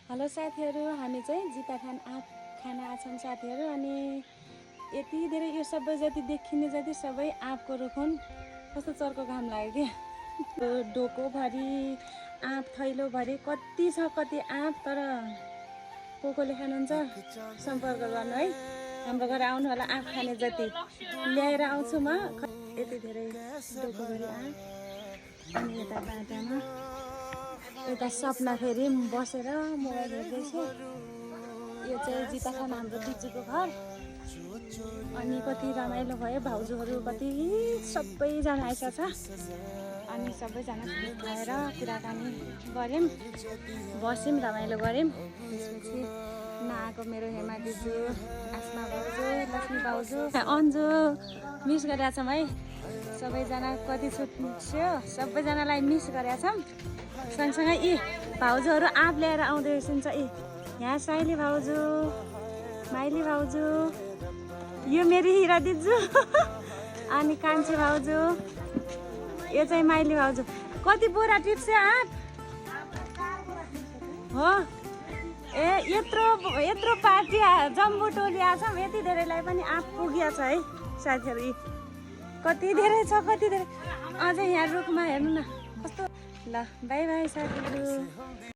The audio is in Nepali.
हेलो साथीहरू, हामी चाहिँ जिता खान आँप खान आछौँ साथीहरू। अनि यति धेरै यो सबै जति देखिने जति सबै आँपको रुख हुन्। कस्तो चर्को घाम लाग्यो क्या। डोकोभरि आँप, थैलोभरि कति छ, कति आँप। तर कोले खानुहुन्छ सम्पर्क गर्नु है। हाम्रो घर आउनु होला आँप खाने जति ल्याएर आउँछु म। यति धेरै डोकोभरि आँप। अनि यता बाटामा यता सपना फेरि बसेर मोबाइल हेर्दैछु। यो चाहिँ जिता खान हाम्रो दिजुको घर। अनि कति रमाइलो भयो, भाउजूहरू कति सबैजना आएका छ। अनि सबैजना खाएर कुराकानी गऱ्यौँ, बस्यौँ, रमाइलो गऱ्यौँ। त्यसपछि नआएको मेरो हेमा दिजु, आस्मा भाउजू, लक्ष्मी भाउजू, अन्जु मिस गरेका छौँ है। सबैजना कति छुट्यो, सबैजनालाई मिस गरेका छौँ। सँगसँगै यी भाउजूहरू आँप ल्याएर आउँदै रहेछन्। यहाँ साइली भाउजू, माइली भाउजू, यो मेरी हिरा दिजु अनि कान्छी भाउजू, यो चाहिँ माइली भाउजू। कति बोरा टिप्छ आँप हो? ए यत्रो पार्टी जम्बो टोली आछौँ। यति धेरैलाई पनि आँप पुगिया छ है साथीहरू। कति धेरै छ, कति धेरै। अझै यहाँ रुखमा हेर्नु न कस्तो। ल बाई बाई साथीहरू।